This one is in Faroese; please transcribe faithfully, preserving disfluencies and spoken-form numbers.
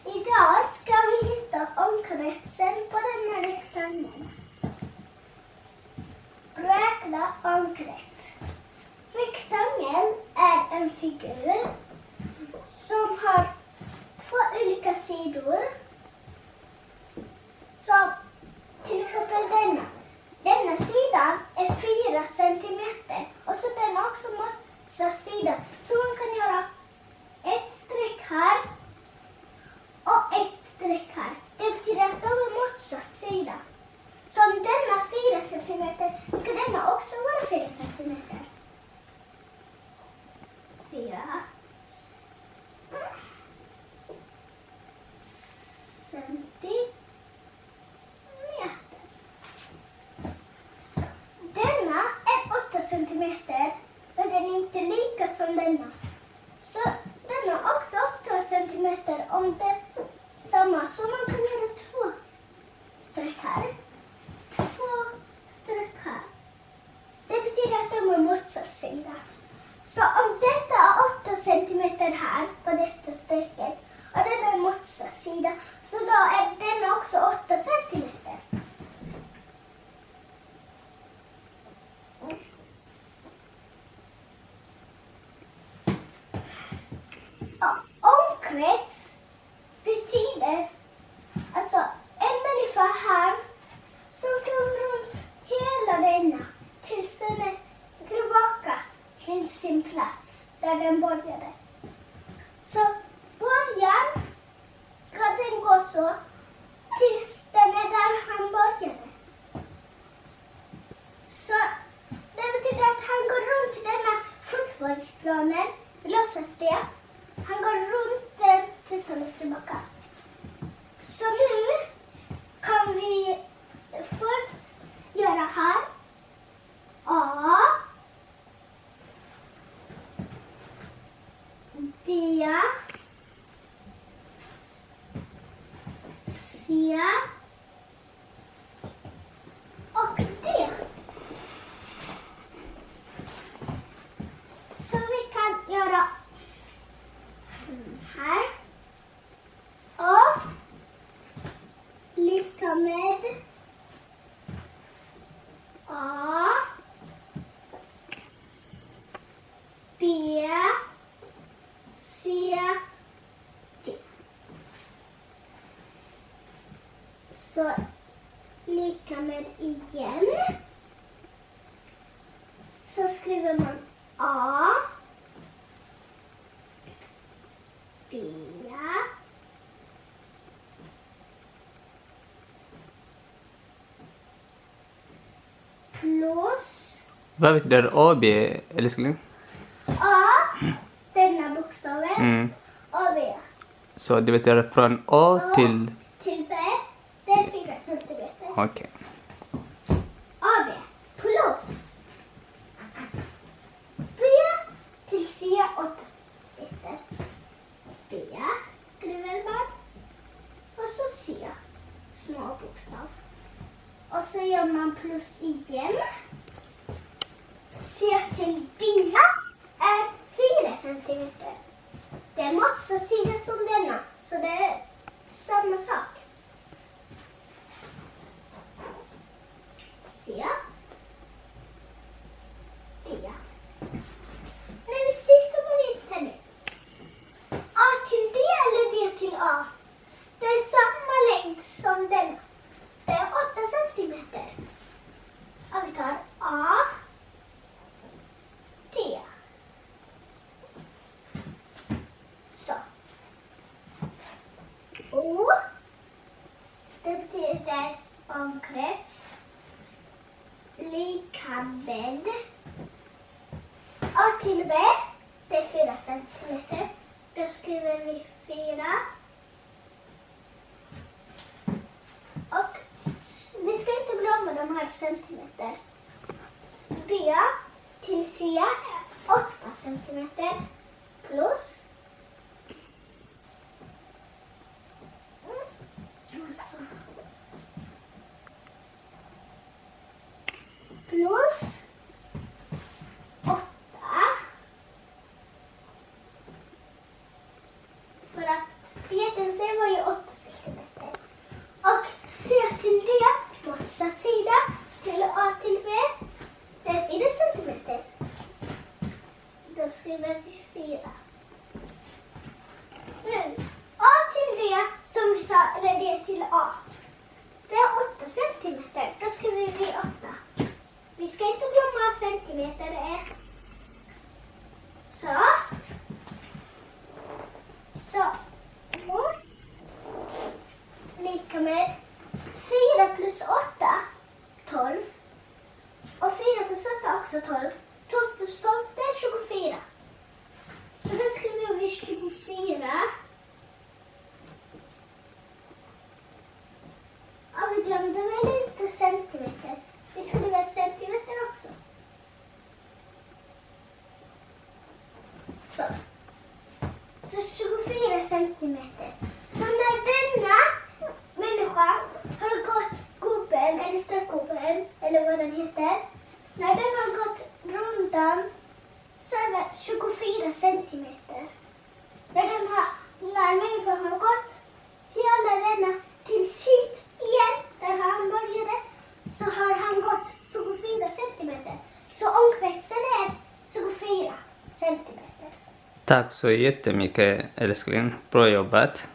Idag ska vi hitta omkretsen på den här rektangeln. Räkna omkrets. Rektangel är en figur som har två olika sidor. Så till exempel denna. Denna sidan är fyra centimeter och så den är också motsatt sida. Så man kan göra ett streck här och ett streck här. Det betyder att de är motsatt sida. Så om denna är fyra centimeter ska denna också vara fyra centimeter. Fyra centimeter. Denna är åtta centimeter, men den är inte lika som denna. Så denna är också åtta centimeter om det är samma. Så man kan göra två streck här. Två streck här. Det betyder att de är motsatt sida. Så om detta är åtta centimeter här på detta strecket och den är motsatt sida, så då är den också åtta centimeter. Ja, omkrets betyder, alltså, en människa här som går runt hela denna tills den är tillbaka till sin plats där den började. Så början ska den gå så tills den är där han började. Så det betyder att han går runt denna fotbollsplanen, låtsas det. Han går runt den tills han är tillbaka. Så nu kan vi först göra här. A, B, C och D. Så vi kan göra här. A lika med A, B, C, D. Så lika med igen. Så skriver man A, B, plus. Hvad betyder A B, älskling? A, denna bokstaven. Mm. Och B. Så det betyder från A A till till B, det är fyra centimeter. Okej. A B plus B till C åtta centimeter. B skriver man. Och så C, små bokstav. Och så gör man plus igen. C till B är fyra centimeter. Det är motsatt sida som denna, så det är samma sak. Se. Det. Nu sista på din termin. A till D eller D till A? Det är samma längd som denna. Det är åtta centimeter. Och vi tar A, D. Så. O, det betyder omkrets. Lika med. A till B, det är fyra centimeter. Då skriver vi fyra. Och s-, vi ska inte glömma de här centimeter. B till C är åtta centimeter plus, mm, alltså, plus åtta. För att A. Det er åtte centimeter. Da skriver vi åtte. Vi skal ikke glemme centimeter. Eh. Så. Så. Nå. Lika med fire pluss åtte, tolv. Og fire pluss åtte er også tolv. Tolv pluss tolv, det er tjuefire. Så da skriver vi tjuefire. Og vi glemte vel ikke centimeter. Vi skriver centimeter også. Så. Så tjuefire centimeter. Så när denna människa har gått gubben, eller störtgubben, eller vad den heter, när den har gått rundan, så är det tjugofyra centimeter. När den har, när människan har gått hela denna till sitt igen, där han började, så har han gått tjugofyra centimeter. Så omkretsen är tjugofyra centimeter. Tack så jättemycket, älskling. Bra jobbat.